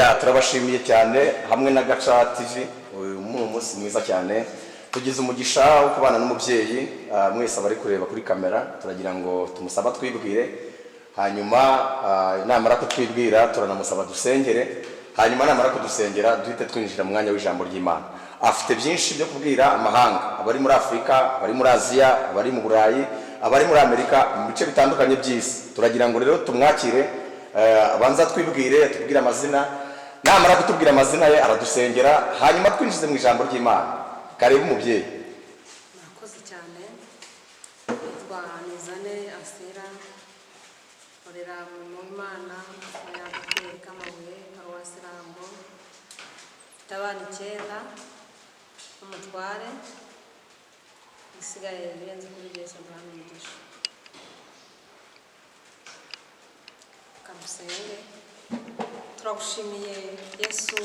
Ya, turabashimiye cyane hamwe na Gaca TV. Uyu ni umunsi mwiza cyane, tugize umugisha wo kubana n'umubyeyi. Mwese abari kureba kuri kamera, turagira ngo tumusabe twibwire, hanyuma namara kutwibwira turanamusaba dusengere, hanyuma namara kudusengera duhite twinjira mu mwanya w'ijambo ry'Imana. Afite byinshi byo kubwira amahanga, abari muri Afurika, abari muri Aziya, abari mu Burayi, abari muri Amerika, mu bice bitandukanye by'isi. Turagira ngo rero tumwakire, abanza twibwire, tubwire amazina. Namara kutubwira amazina ye aradusengera, hanyuma twinjize mu ijambo ry'Imana. Karibu, umubyeyi. Murakoze cyane. Nitwa Nizane Asera, nkorera mu Imana muri ADEPR Kamabuye, Paruwasi Rango. Mfite abana icyenda n'umutware. Isigaye birenze kuri byose, Abraham umugisha. Kamusenge. Turagushimiye Yesu,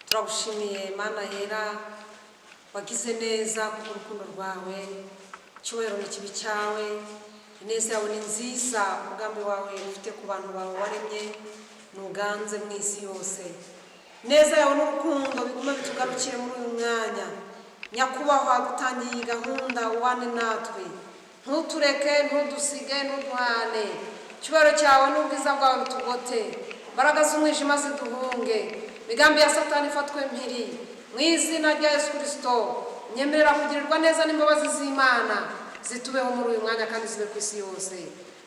turagushimiye Mana yera, wagize neza kuko urukundo rwawe, icyubahiro ni kibi cyawe, ineza yawe ni nziza, umugambi wawe ufite ku bantu bawe waremye ntuganze mu isi yose. Neza yawe n'urukundo bigume bitugarukire muri uyu mwanya. Nyakubahwa, dutangiye iyi gahunda, ubane natwe, ntutureke, ntudusige, ntuduhane. Icyubahiro cyawe n'ubwiza bwawe bitugote, imbaraga z'umwijima ziduhunge, imigambi ya Satani ifatwe mpiri mu izina rya Yesu Kirisito. Nyemerera kugirirwa neza n'imbabazi z'Imana zitubeho muri uyu mwanya kandi zibe ku isi yose.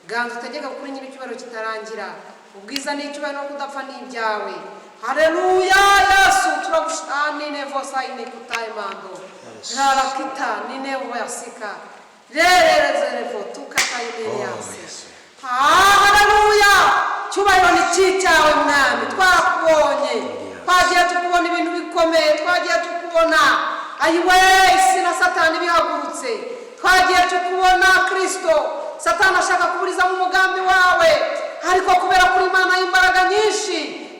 Ganza utegeka kuri nyir'icyubahiro kitarangira. Ubwiza n'icyubahiro no kudapfa ni ibyawe. Haleluya! Yesu, turagushimye. Vosaine kutayimando rarakita ninevo yasika rererezerevo tukatayimeriase. Haleluya! Cyubahiro ni cyawe, Mwami. Twakubonye, twagiye tukubona ibintu bikomeye, twagiye tukubona ayiwe isi na Satani bihagurutse, twagiye tukubona Kirisito, Satani ashaka kuburizamo umugambi wawe, ariko kubera kuri Imana y'imbaraga nyinshi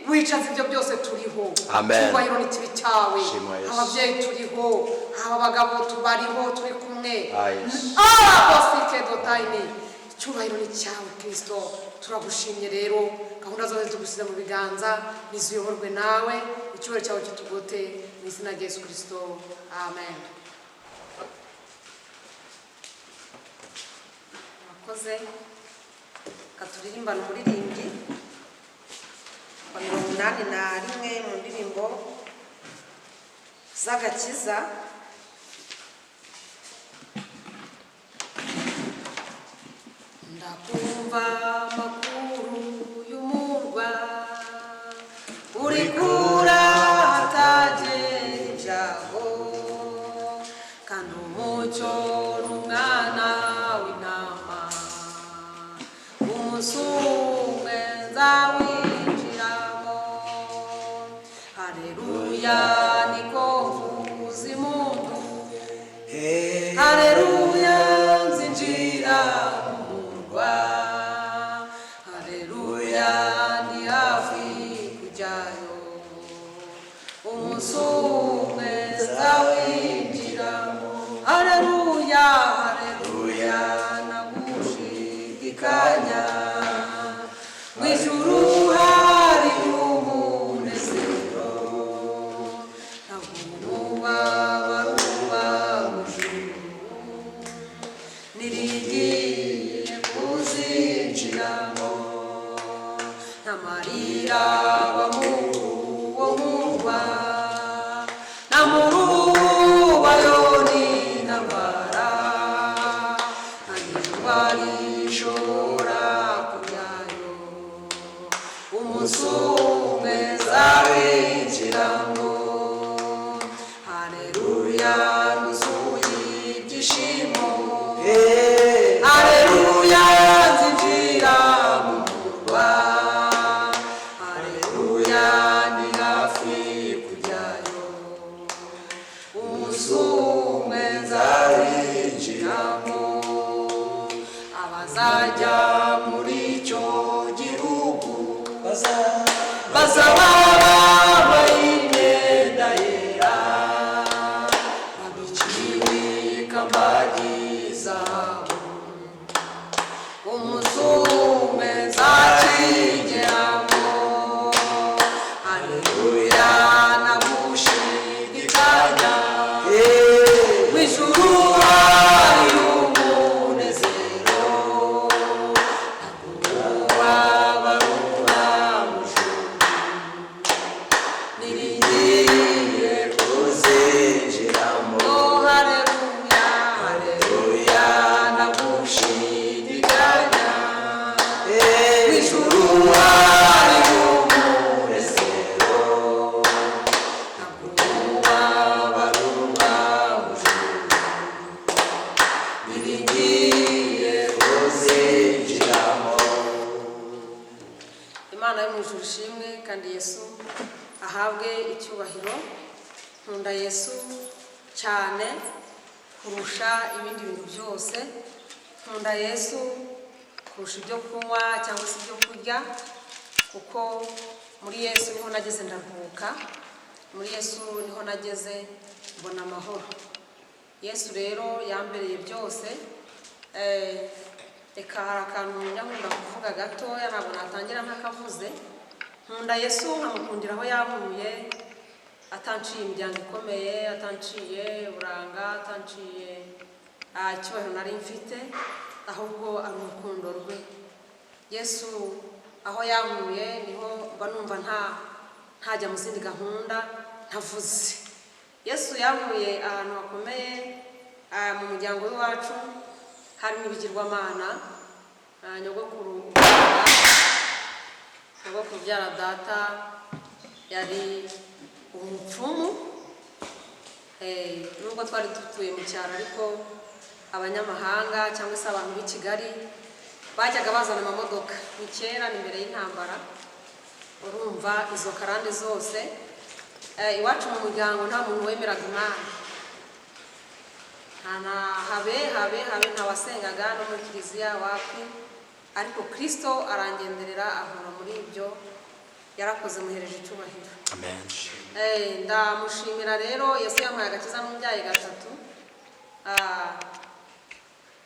wicaza ibyo byose, turiho. Amen. Cyubahiro ni kibi cyawe. Shimwa Yesu. Ababyeyi turiho, aba bagabo tubariho, turi kumwe. Ah, Yesu. Arabosike dotayini. Icyubahiro ni cyawe, Kirisito. Turagushimye rero, gahunda zose tugusize mu biganza, niziyoborwe nawe, icyubahiro cyawe kitugote mu izina rya Yesu Kirisito, amen. Murakoze. Katuririmbana umuririmbyi wa 81 mu ndirimbo z'agakiza. Ndakumva amakuru y'umurwa uri kura hatagera ibyago, kandi umucyo n'umwana w'intama, umunsi umwe nzawinjiramo. Haleluya, niko mvuza impundu. Haleluya, nzinjira mu murwa. Haleluya, ndi hafi kujyayo, umunsi umwe nzawinjiramo. Haleluya, haleluya, nagushidikanya, mu ijuru hari umunezero, ntabwo umubabaro uba mu ijuru, nirigiye kuzinjiramo, nta marira aba muri uwo murwa, nta murubayo n'intambara, nta n'izuba rishobora kujyayo, umunsi umwe nzawinjiramo. Haleluya, nuzuye ibyishimo. Haleluya, nzinjira mu murwa. Haleluya, ni hafi kujyayo, umunsi umwe nzawinjiramo. Abazajya muri icyo gihugu bazaba bambaye imyenda yera, babikiwe ikamba ry'izahabu, umunsi umwe nzakigeramo. icyubahiro. Nkunda Yesu cyane kurusha ibindi bintu byose. Nkunda Yesu kurusha ibyo kunywa cyangwa se ibyo kurya, kuko muri Yesu niho nageze ndaruhuka, muri Yesu niho nageze mbona amahoro. Yesu rero yambereye byose. Reka hari akantu nkunda kuvuga gatoya, ntabwo natangira ntakavuze. Nkunda Yesu nkamukundira aho yankuye, atanciye imiryango ikomeye, atanciye uburanga, atanciye icyubahiro nari mfite, ahubwo ari urukundo rwe. Yesu aho yankuye niho mba numva ntajya mu zindi gahunda ntavuze. Yesu yankuye ahantu hakomeye, mu muryango w'iwacu harimo ibigirwamana. Nyogokuru ubyara data yari umupfumu. Nubwo twari dutuye mu cyaro, ariko abanyamahanga cyangwa se abantu b'i Kigali bajyaga bazana amamodoka. Ni kera, ni mbere y'intambara. Urumva izo karande zose. Iwacu mu muryango nta muntu wemeraga Imana, nta na habe habe habe, ntawasengaga no muri kiliziya wapi. Ariko Kirisito arangenderera, ahora muri ibyo. Yarakoze, muhereje icyubahiro. Amen. Ndamushimira rero. Yesu yampaye agakiza n'umubyayi gatatu.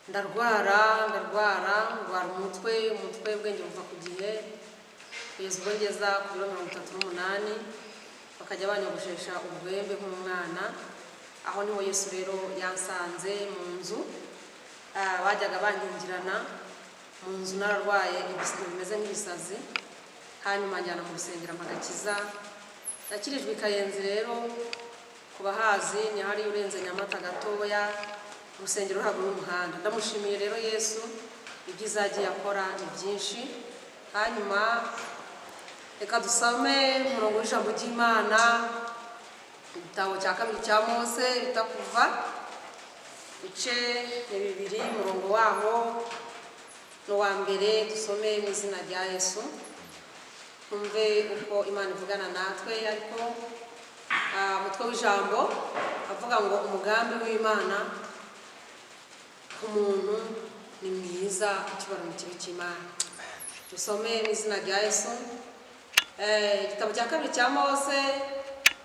Ndarwara, ndarwara, ndwara umutwe, umutwe ubwenge buva ku gihe, kugeza ubwo ngeza ku biro 38, bakajya banyogoshesha urwembe nk'umwana. Aho niho Yesu rero yansanze mu nzu. Bajyaga bankingirana mu nzu nararwaye ibintu bimeze nk'ibisazi, hanyuma njyana mu rusengero amagakiza. Nakirijwe i Kayenzi rero, ku bahazi ni hariya urenze Nyamata gatoya, urusengero haruguru y'umuhanda. Ndamushimiye rero Yesu, ibyiza yagiye akora ni byinshi. Hanyuma reka dusome umurongo w'ijambo ry'Imana, igitabo cya kabiri cya Mose bita Kuva, ibice ni 2, umurongo waho ni uwa mbere. Dusome mu izina rya Yesu, twumve uko Imana ivugana natwe. Ariko umutwe w'ijambo avuga ngo umugambi w'Imana ku muntu ni mwiza, icyubahiro mu kibi cy'Imana. Dusome mu izina rya Yesu. Igitabo cya kabiri cya Mose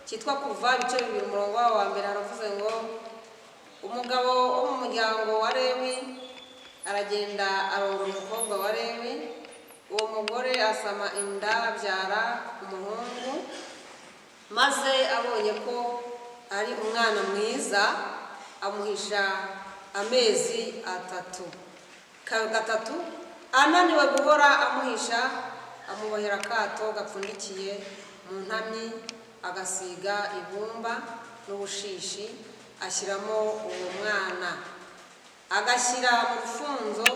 cyitwa Kuva, ibice 2, umurongo wawo wa mbere, haravuze ngo: umugabo wo mu muryango wa Lewi aragenda arongora umukobwa wa Lewi. Uwo mugore asama inda, abyara umuhungu. Maze abonye ko ari umwana mwiza, amuhisha amezi atatu. Gatatu, ananiwe guhora amuhisha, amubohera akato gapfundikiye mu ntamyi, agasiga ibumba n'ubushishi, ashyiramo uwo mwana, agashyira mu rufunzo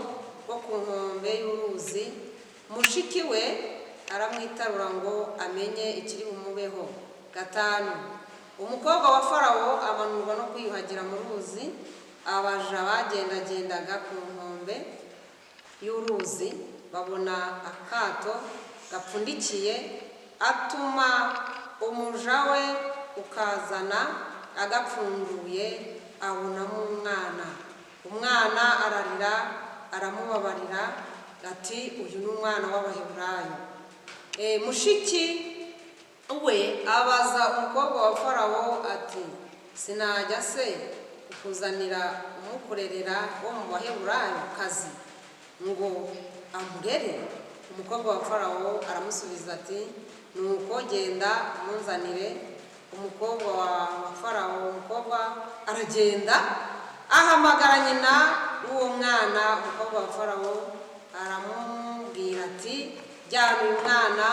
rwo ku nkombe y'uruzi. Mushiki we aramwitarura ngo amenye ikiri bumubeho. Gatanu, umukobwa wa Farawo amanurwa no kwiyuhagira mu ruzi. Abaja bagendagendaga ku nkombe y'uruzi babona akato gapfundikiye, atuma umuja we ukazana. Agapfunduye abonamo umwana. Umwana ararira, aramubabarira ati: "Uyu ni umwana w'Abaheburayo." Mushiki we abaza umukobwa wa Farawo ati: "Sinajya se kukuzanira umukurerera wo mu Baheburayo kazi ngo amurere?" Umukobwa wa Farawo aramusubiza ati: "Nuko genda umunzanire." Umukobwa wa Farawo, umukobwa aragenda ahamagara nyina w'uwo mwana. Umukobwa wa Farawo aramubwira ati: "Jyana uyu mwana,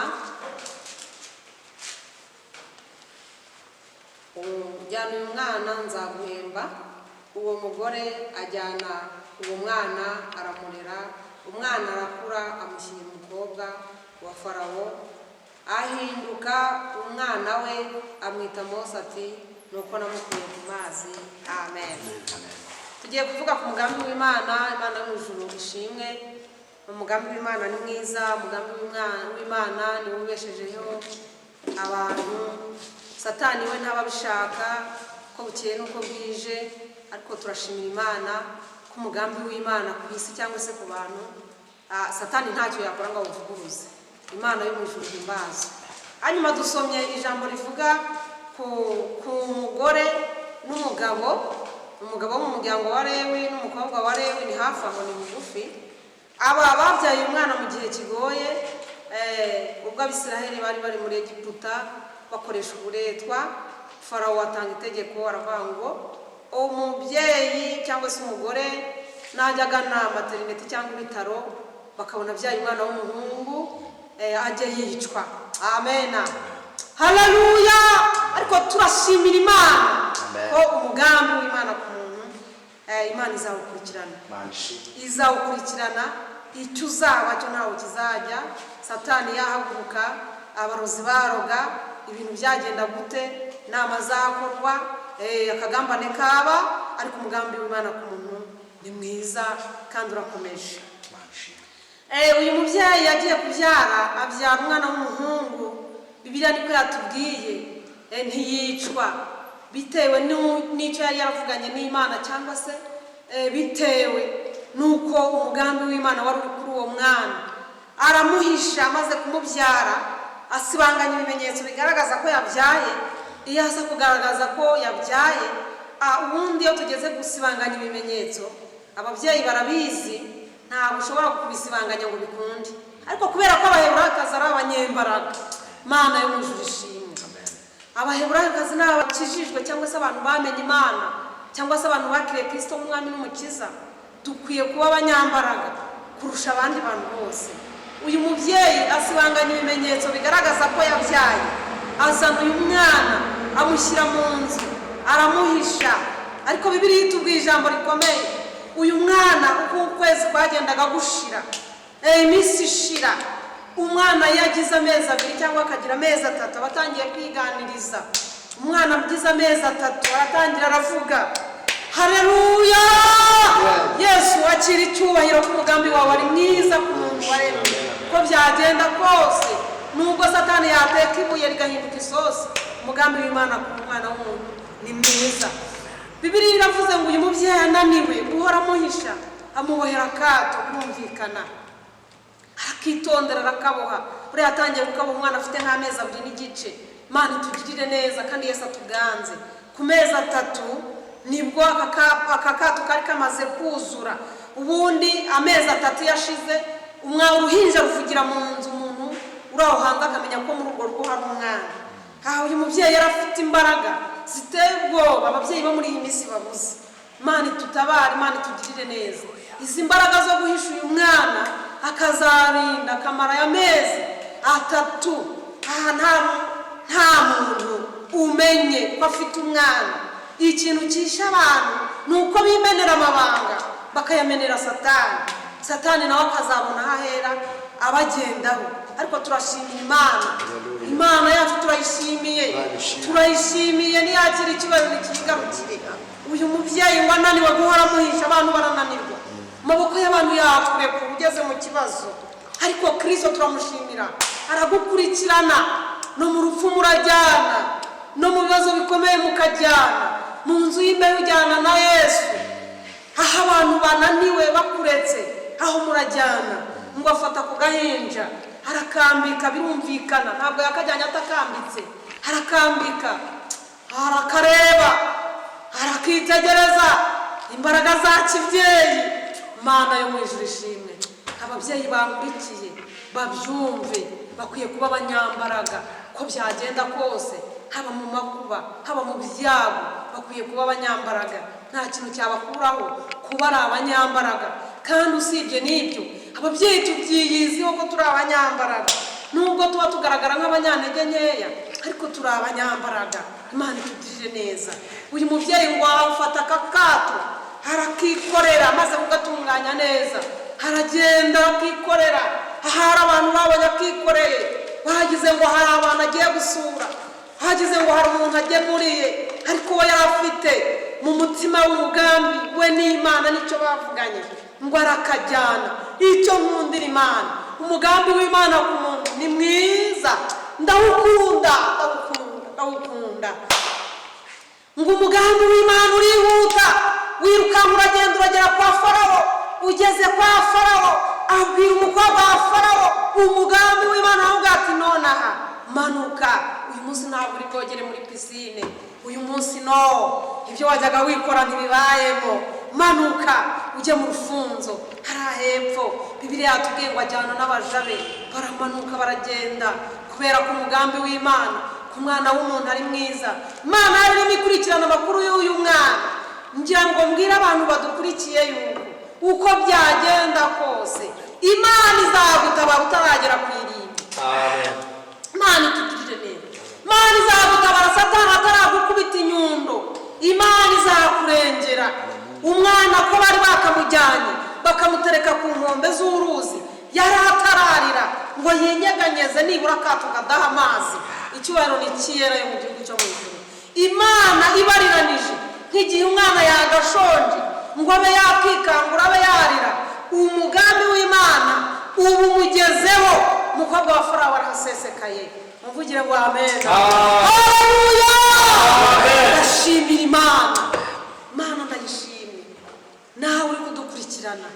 jyana uyu mwana, nzaguhemba." Uwo mugore ajyana uwo mwana, aramurera. Umwana arakura, amushyira umukobwa wa Farawo, ahinduka umwana we, amwita Mose ati: "Nuko namukuye ku mazi." Amen. Tugiye kuvuga ku mugambi w'Imana. Imana yo mu ijuru ishimwe. Umugambi w'Imana ni mwiza, umugambi w'Imana niwo ubeshejeho abantu. Satani we ntaba abishaka ko bukeye n'uko bwije, ariko turashimira Imana ko umugambi w'Imana ku isi cyangwa se ku bantu, Satani ntacyo yakora ngo awuvuguruze. Imana yo mu ijuru ihimbaza. Hanyuma dusomye ijambo rivuga ku mugore n'umugabo, umugabo wo mu muryango wa Lewi n'umukobwa wa Lewi, ni hafi aho, ni bugufi. Aba babyaye umwana mu gihe kigoye, ubwo Abisiraheli bari bari muri Egiputa bakoresha uburetwa. Farawo atanga itegeko, aravuga ngo umubyeyi cyangwa se umugore najya agana maternité cyangwa ibitaro bakabona abyaye umwana w'umuhungu, ajye yicwa. Amena, haleluya! Ariko turashimira Imana Amen. ko umugambi w'Imana ku muntu, Imana izawukurikirana. Imana ishimwe. Izawukurikirana. Icyo uzaba cyo ntawe kizajya. Satani yahaguruka, abarozi baroga, ibintu byagenda gute, inama zakorwa, akagambane kaba, ariko umugambi w'Imana ku muntu ni mwiza kandi urakomeje. Imana ishimwe. Uyu mubyeyi yagiye kubyara, abyara umwana w'umuhungu. Bibiliya niko yatubwiye. Ntiyicwa bitewe n'icyo yari yaravuganye n'Imana, cyangwa se bitewe n'uko umugambi w'Imana wari uri kuri uwo mwana. Aramuhisha, amaze kumubyara asibanganya ibimenyetso bigaragaza ko yabyaye. Iyo aza kugaragaza ko yabyaye, ubundi iyo tugeze gusibanganya ibimenyetso, ababyeyi barabizi, ntabwo ushobora kubisibanganya ngo bikunde. Ariko kubera ko Abaheburakazi ari abanyembaraga, Mana yo mu ijuru ishimwe. Abaheburakazi ni abakijijwe cyangwa se abantu bamenye Imana cyangwa se abantu bakiriye Kirisito nk'Umwami n'Umukiza. Dukwiye kuba abanyambaraga kurusha abandi bantu bose. Uyu mubyeyi asibanganya ibimenyetso bigaragaza ko yabyaye, azana uyu mwana, amushyira mu nzu, aramuhisha. Ariko Bibiliya itubwiye ijambo rikomeye: uyu mwana, uko ukwezi kwagendaga gushira, iminsi ishira, umwana iyo agize amezi 2 cyangwa akagira amezi 3 aba atangiye kwiganiriza. Umwana agize amezi 3 aratangira aravuga. Hareruya! Yesu, akira icyubahiro ko umugambi wawe ari mwiza ku muntu waremye. Ko byagenda kose, nubwo Satani yateka ibuye rigahinduka isosi, umugambi w'Imana ku mwana w'umuntu ni mwiza. Bibiliya iravuze ngo uyu mubyeyi ananiwe guhora amuhisha, amubohera akato. Birumvikana, arakitondera, arakaboha. Buriya yatangiye kukaboha umwana afite nk'amezi 2 n'igice. Imana itugirire neza kandi Yesu atuganze. Ku mezi 3 nibwo aka kato kari kamaze kuzura. Ubundi amezi 3 yashize, umwana, uruhinja ruvugira mu nzu, umuntu uri aho hanze akamenya ko muri urwo rugo hari umwana. Aha uyu mubyeyi yari afite imbaraga ziteye ubwoba ababyeyi bo muri iyi minsi babuze. Imana itutabare, Imana itugirire neza. Izi mbaraga zo guhisha uyu mwana akazarinda akamara aya mezi 3, aha nta muntu umenye ko afite umwana. Ikintu cyishe abantu ni uko bimenera amabanga, bakayamenera Satani. Satani nawe akazabona aho ahera abagendaho. Ariko turashimira Imana. Imana yacu turayishimiye, turayishimiye. Ntiyakira icyubahiro, ntikigarukire. Uyu mubyeyi ngo ananiwe guhora amuhisha, abantu barananirwa, amaboko y'abantu yakurekura ugeze mu kibazo, ariko Kirisito turamushimira, aragukurikirana. No mu rupfu murajyana, no mu bibazo bikomeye mukajyana, mu nzu y'imbeho ujyana na Yesu. Aho abantu bananiwe bakuretse, aho murajyana. Ngo afata ku gahinja, arakambika. Birumvikana, ntabwo yakajyanye atakambitse. Arakambika, arakareba, arakitegereza, imbaraga za kibyeyi. Mana yo mu ijuru ishimwe. Ababyeyi bamurikiye babyumve, bakwiye kuba abanyambaraga ko byagenda kose, haba mu makuba, haba mu byago, bakwiye kuba abanyambaraga. Nta kintu cyabakuraho kuba ari abanyambaraga. Kandi usibye n'ibyo, ababyeyi tubyiyiziho ko turi abanyambaraga. Nubwo tuba tugaragara nk'abanyantege nkeya, ariko turi abanyambaraga. Imana itugirire neza. Uyu mubyeyi ngo afata aka kato, arakikorera, amaze kugatunganya neza aragenda akikorera. Ahari abantu babonye akikoreye bagize ngo hari abantu agiye gusura, hagize ngo hari umuntu agemuriye, ariko we yari afite mu mutima w'umugambi we n'Imana nicyo bavuganye, ngo arakajyana. Icyo nkundira Imana, umugambi w'Imana ku muntu ni mwiza. Ndawukunda, ndawukunda. Ndawukunda. Ngo umugambi w'Imana urihuta, wirukanka, uragenda, uragera kwa Farawo. Ugeze kwa Farawo, abwira umukobwa wa Farawo umugambi w'Imana, aramubwira ati: "Nonaha manuka, uyu munsi ntabwo uri bwogere muri pisine, uyu munsi no ibyo wajyaga wikora ntibibayemo, manuka ujye mu rufunzo hariya hepfo." Bibiliya yatubwiye ngo ajyana n'abaja be, baramanuka, baragenda, kubera ko umugambi w'Imana ku mwana w'umuntu ari mwiza. Imana yari irimo ikurikirana amakuru y'uyu mwana. Ngira ngo mbwire abantu badukurikiye yuko uko byagenda kose Imana izagutabara utaragera ku irimbi. Amen. Imana itugirire neza. Imana izagutabara Satani ataragukubita inyundo. Imana izakurengera. Umwana ko bari bakamujyanye, bakamutereka ku nkombe z'uruzi, yari atararira ngo yinyeganyeze nibura akato kadaha amazi. Icyubahiro ni ikiyera yo mu gihugu cyo mu ijuru. Imana ibariranije nk'igihe umwana yagashonje ngo abe yakikangura, abe yarira, umugambi w'Imana ubu umugezeho. Umukobwa wa Farawo arahasesekaye. Muvugire ngo amen. Haleluya! Ndashimira Imana. Imana ndayishimye. Nawe uri kudukurikirana,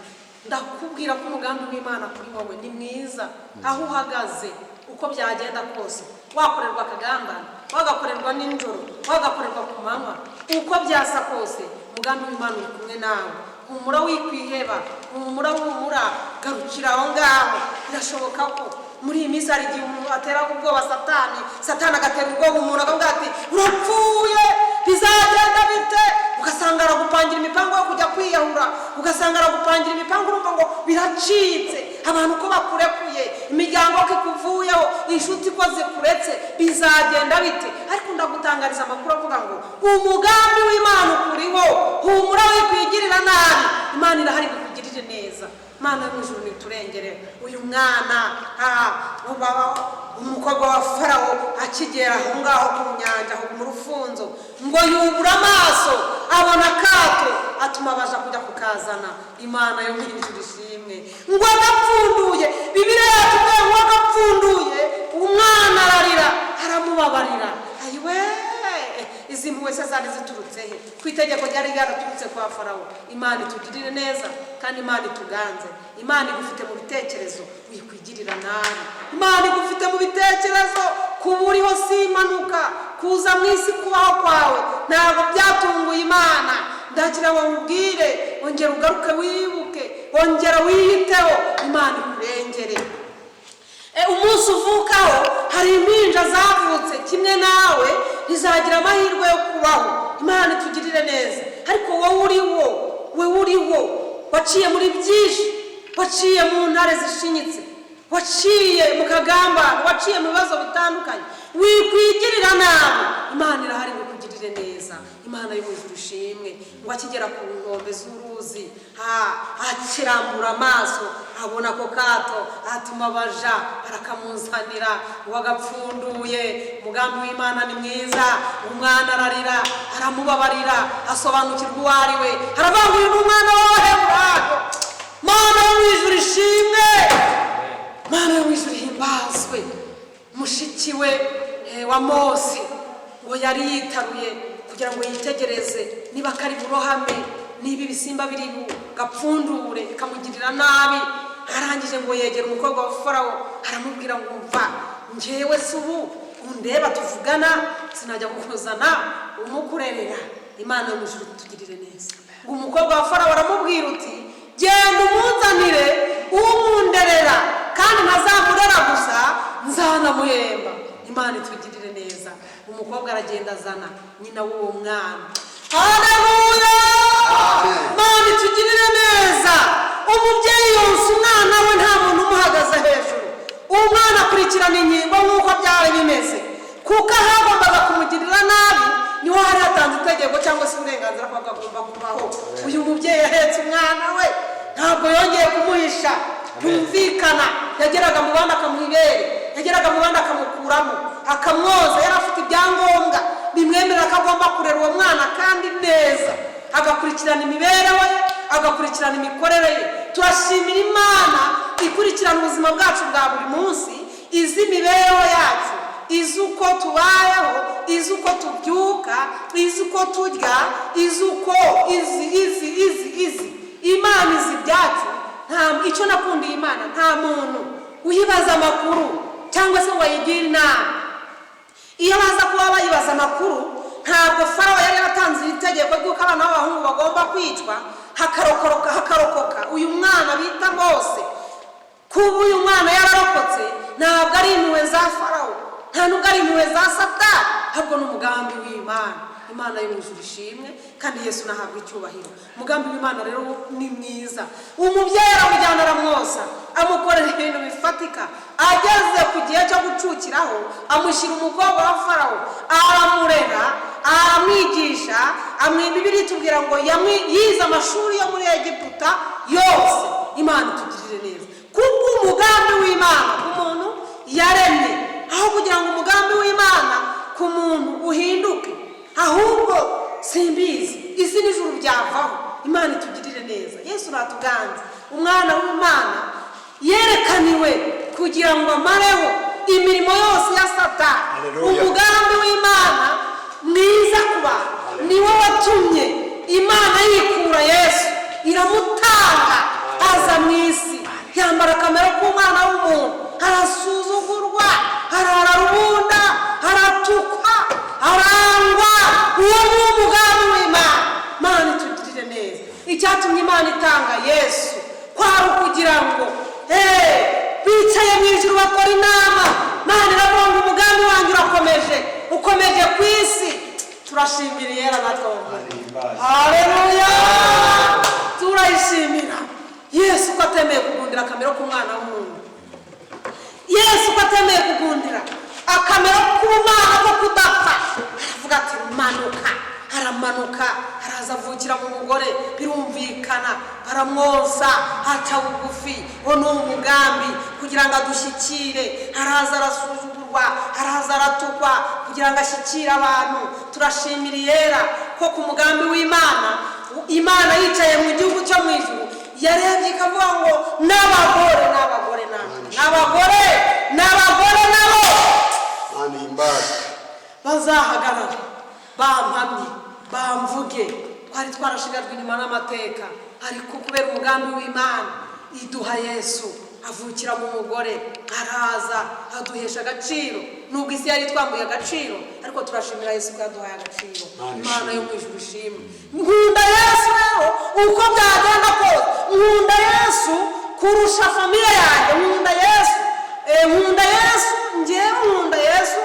ndakubwira ko umugambi w'Imana kuri wowe ni mwiza. Aho uhagaze, uko byagenda kose, wakorerwa akagambane, wagakorerwa nijoro, wagakorerwa ku manywa, uko byasa kose, umugambi w'Imana uri kumwe nawe. Humura, wikwiheba, humura, humura, garukira aho ngaho. Birashoboka ko muri iyi minsi hari igihe umuntu atera ubwoba Satani, Satani agatera ubwoba umuntu, akavuga ati: "Urapfuye, bizagenda bite?" Ugasanga aragupangira imipango yo kujya kwiyahura, ugasanga aragupangira imipango, urumva ngo biracitse, abantu ko bakurekuye, imiryango ko ikuvuyeho, inshuti ko zikuretse, bizagenda bite? Ariko ndagutangariza amakuru avuga ngo umugambi w'Imana ukuriho. Humura, wikwigirira nabi, Imana irahari bikugirire neza. Imana yo mu ijuru niturengere. Uyu mwana, umukobwa wa Farawo, akigera aho ngaho ku nyanja, aho mu rufunzo, ngo yubura amaso abona akato, atuma abaja kujya kukazana. Imana yo mu ijuru ishimwe. Ngo agapfunduye, Bibiliya yatubwiye ngo agapfunduye, umwana ararira, aramubabarira. Ayiwe, izi mpuhwe se zari ziturutse he, ku itegeko ryari ryaraturutse kwa Farawo? Imana itugirire neza kandi Imana ituganze. Imana igufite mu bitekerezo, wikwigirira nabi. Imana igufite mu bitekerezo. Kuba uriho si impanuka. Kuza mu isi, kubaho kwawe ntabwo byatunguye Imana. Ndagira ngo nkubwire, ongera ugaruke, wibuke, ongera wiyiteho, Imana ikurengere. Umunsi uvukaho hari impinja zavutse kimwe nawe, ntizagira amahirwe yo kubaho. Imana itugirire neza. Ariko wowe uriwo, wowe uriwo, waciye muri byinshi, waciye mu ntare zishinyitse, waciye mu kagambane, waciye mu bibazo bitandukanye, wikwigirira nabi. Imana irahari ngo ikugirire neza. Imana yo mu ijuru ishimwe. Ngo akigera ku nkombe z'uruzi, akirambura amaso abona ako kato, atuma abaja, arakamuzanira. Ngo agapfunduye, umugambi w'Imana ni mwiza, umwana ararira, aramubabarira, asobanukirwa uwo ari we, aravuga ngo: "Uyu ni umwana w'Abaheburayo." Mana yo mu ijuru ishimwe, Mana yo mu ijuru ihimbazwe. Mushiki we wa Mose ngo yari yitaruye kugira ngo yitegereze niba kari burohame, niba ibisimba biri bugapfundure bikamugirira nabi. Arangije ngo yegera umukobwa wa Farawo, aramubwira ngo: "Mva njyewe si ubu undeba tuvugana, sinajya kukuzana umukurerera?" Imana yo mu ijuru tugirire neza. Ngo umukobwa wa Farawo aramubwira uti: "Genda umunzanire umunderera, kandi ntazamurera gusa, nzanamuhemba." Imana itugirire neza. Umukobwa aragenda, azana nyina w'uwo mwana. Haleluya! Imana itugirire neza. Umubyeyi yonsa umwana we, nta muntu umuhagaze hejuru. Umwana akurikirana inkingo nk'uko byari bimeze, kuko ahagombaga kumugirira nabi niho hari hatanze itegeko cyangwa se uburenganzira ko agomba kubaho. Uyu mubyeyi ahetse umwana we, ntabwo yongeye kumuhisha. Byumvikana, yageraga mu bandi akamuha ibere, yageraga mu bandi akamukuramo, akamwoza. Yari afite ibyangombwa bimwemerera ko agomba kurera uwo mwana kandi neza, agakurikirana imibereho ye, agakurikirana imikorere ye. Turashimira Imana ikurikirana ubuzima bwacu bwa buri munsi, izi imibereho yacu. Izi uko tubayeho, izi uko tubyuka, izi uko turya, izi uko izi izi izi izi Imana izi ibyacu. Nta icyo nakundiye Imana, nta muntu uyibaza amakuru cyangwa se ngo ayigire inama. Iyo baza kuba bayibaza amakuru, ntabwo Farawo yari yaratanze iri tegeko ry'uko abana b'abahungu bagomba kwicwa, hakarokoka uyu mwana bita Mose. Kuba uyu mwana yararokotse ntabwo ari impuhwe za Farawo, nta nubwo ari impuhwe za Satani, ahubwo ni umugambi w'Imana. Imana yo mu ijuru ishimwe, kandi Yesu nahabwa icyubahiro. Umugambi w'Imana rero ni mwiza. Umubyeyi aramujyana, aramwoza, amukorera ibintu bifatika. Ageze ku gihe cyo gucukiraho, amushyira umukobwa wa Farawo, aramurera, aramwigisha. Bibiliya itubwira ngo yize amashuri yo muri Egiputa yose. Imana itugirire neza kubwo umugambi w'Imana ku muntu yaremye. Aho kugira ngo umugambi w'Imana ku muntu uhinduke, ahubwo simbizi, isi n'ijuru byavaho. Imana itugirire neza. Yesu uratuganze. Umwana w'Imana yerekaniwe kugira ngo amareho imirimo yose ya Satani. Haleluya. Umugambi w'Imana mwiza ku bantu niwo watumye Imana yikura Yesu, iramutanga, aza mu isi, yambara akamero k'umwana w'umuntu, arasuzugurwa, arara rubunda, aratukwa, arangwa. Uwo ni umugambi w'Imana. Imana itugirire neza. Icyatumye Imana itanga Yesu kwari ukugira ngo bicaye mu ijuru bakora inama, Imana iravuga ngo umugambi wanjye urakomeje, ukomeje ku isi. Turashimira Yera natwe. Haleluya! Turayishimira Yesu ko atemeye kugundira akamero k'umwana w'umuntu, Yesu ko atemeye kugundira akamero k'ubumana ko kudapfa. Aravuga ati: "Manuka." Aramanuka, araza, avukira mu mugore, birumvikana, baramwoza, aca bugufi. Wo ni umugambi kugira ngo adushyikire. Araza, arasuzugurwa, araza, aratukwa kugira ngo ashyikire abantu. Turashimira Yera ko ku mugambi w'Imana, Imana yicaye mu gihugu cyo mu ijuru yarebye ikavuga ngo n'abagore, n'abagore, n'abagore, n'abagore nabo Imana ihimbaze. bazahagarare, bampamye, bamvuge. Twari twarashigajwe inyuma n'amateka, ariko kubera umugambi w'Imana iduha Yesu, avukira mu mugore, araza aduhesha agaciro. Nubwo isi yari twambuye agaciro, ariko turashimira Yesu ko yaduhaye agaciro. Imana yo mu ijuru ishimwe. Nkunda Yesu rero uko byagenda kose. Nkunda Yesu kurusha famille yanjye. Nkunda Yesu. Nkunda Yesu, ngewe nkunda Yesu.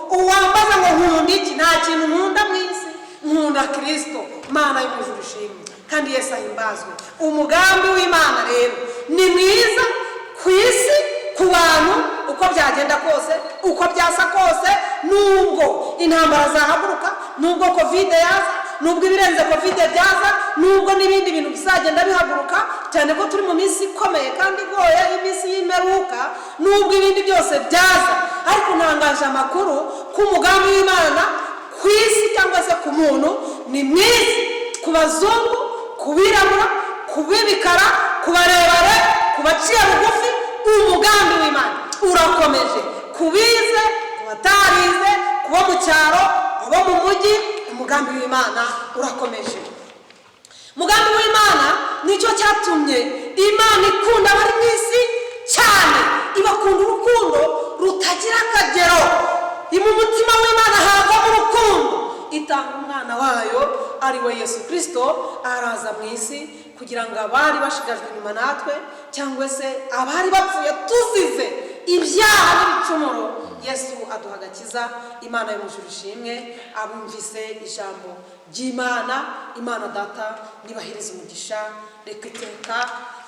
Uwambaza ngo nkunda iki, nta kintu nkunda mu isi, nkunda Kirisito. Imana yo mu ijuru ishimwe, kandi Yesu ahimbazwe. Umugambi w'Imana rero ni mwiza ku isi, ku bantu, uko byagenda kose, uko byasa kose, nubwo intambara zahaguruka, nubwo COVID yaza, nubwo ibirenze COVID byaza, nubwo n'ibindi bintu bizagenda bihaguruka, cyane ko turi mu minsi ikomeye kandi igoye, iminsi y'imperuka, nubwo ibindi byose byaza, ariko ntangaje amakuru ko umugambi w'Imana ku isi cyangwa se ku muntu ni mwiza, ku bazungu, ku birabura, ku b'ibikara, ku barebare, ku baciye bugufi. Umugambi w'Imana urakomeje ku bize, ku batarize, ku bo mu cyaro, abo mu mujyi. Umugambi w'Imana urakomeje. Umugambi w'Imana nicyo cyatumye Imana ikunda abari mu isi cyane, ibakunda urukundo rutagira akagero. Mu mutima w'Imana havamo urukundo, itanga umwana wayo ari we Yesu Kirisito, araza mu isi kugira ngo abari bashigajwe inyuma natwe, cyangwa se abari bapfuye tuzize ibyaha n'ibicumuro, Yesu aduha agakiza. Imana yo mu ijuru ishimwe. Abumvise ijambo ry'Imana, Imana Data nibahereze umugisha. Reka iteka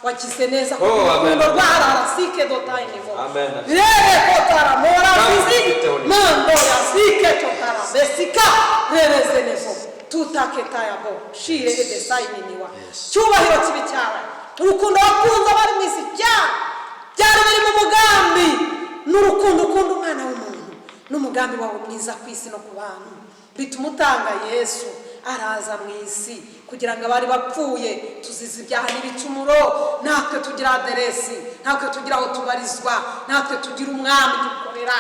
wagize neza. Oh, amen. Urukundo rwararasike dotayinivo. Amen. Rebe kotara mora fizi Mfiteho ni- mando ya sike totara besika rerezenevo tutaketayabo shire edesayininiwa. Cyubahiro kibi cyawe. Urukundo wakunze abari mu isi cyane byari biri mu mugambi, n'urukundo ukunda umwana w'umuntu n'umugambi wawe mwiza ku isi no ku bantu bituma utanga Yesu, araza mu isi kugira ngo abari bapfuye tuzize ibyaha n'ibicumuro, natwe tugira aderesi, natwe tugira aho tubarizwa, natwe tugira umwami dukorera. Turakubabarira.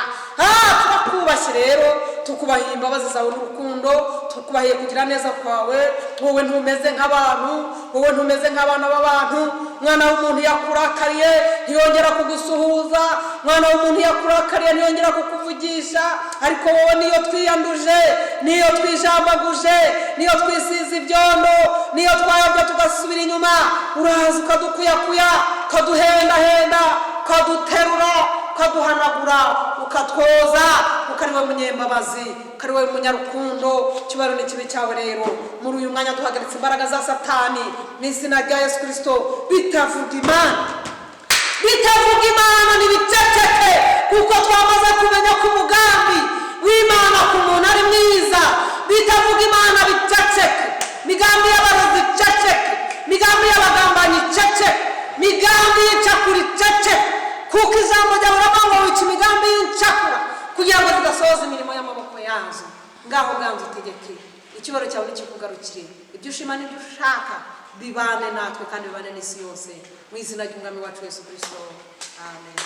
Turakubashye rero, tukubahiye imbabazi zawe n'urukundo, tukubahiye kugira neza kwawe. Wowe ntumeze nk'abantu, wowe ntumeze nk'abana b'abantu. Mwana w'umuntu yakurakariye ntiyongera kugusuhuza, mwana w'umuntu yakurakariye ntiyongera kukuvugisha. Ariko wowe, niyo twiyanduje, niyo twijambaguje, niyo twisize ibyondo, niyo twayobya tugasubira inyuma, uraza ukadukuyakuya, ukaduhendahenda, ukaduterura, ukaduhanagura, ukatwoza, kuko ari wowe munyembabazi, kuko ari wowe munyarukundo. Icyubahiro n'ikibi cyawe. Rero muri uyu mwanya duhagaritse imbaraga za Satani mu izina rya Yesu Kirisito. Bitavuga Imana, bitavuga Imana ntibiceceke, kuko twamaze kumenya ko umugambi w'Imana ku muntu ari mwiza. Bitavuga Imana biceceke, migambi y'abarozi iceceke, migambi y'abagambanyi iceceke, migambi y'incakura iceceke, kuko ijambo ryawe riravuga ngo wica imigambi y'incakura kugira ngo zidasohoza imirimo y'amaboko yazo. Ngaho ganza utegeke, icyubahiro cyawe nikikugarukire, ibyo ushima n'ibyo ushaka bibane natwe kandi bibane n'isi yose, mu izina ry'Umwami wacu Yesu Kirisito, amen.